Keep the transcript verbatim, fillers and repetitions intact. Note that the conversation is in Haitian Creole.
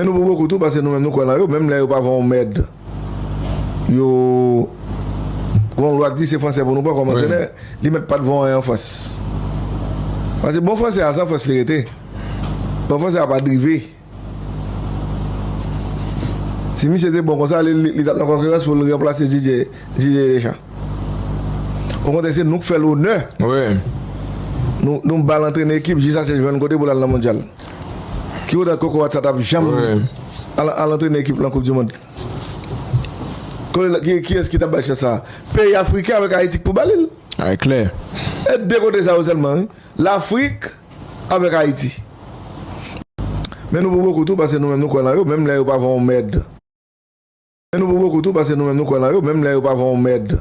Men nou pou bokou tou, paske nou menm nou kwè nan yo, menm lè yo pa vann yon mèd. Yo, gon lwa k di se fransè pou nou pran kòm antrenè, li mèt pa t vann anyen an Frans. Paske bon fransè a, se an Frans li rete. Bon fransè a pa drive. Si misye te bon konsa, li, li, li t ap nan konkirans pou l ranplase Didier, Didier Deschamps. Okontrè, se nou k fè l onè. Nou, nou ba l antrene ekip jiskaske l jwenn kote pou l al nan mondyal. Ki kote kokorat sa t ap janm al, al antrene ekip nan Koup di Mond? Kote, ki, kiyès ki t ap bay chans sa? Peyi afriken avèk Ayiti k pou ba li l. E de kote sa yo sèlman, wi. Lafrik avèk Ayiti. Men nou pou bokou tou, paske nou menm nou kwè nan yo, menm lè yo pa vann yon mèd. Men nou pou bokou tou, paske nou menm nou kwè nan yo, menm lè yo pa vann yon mèd.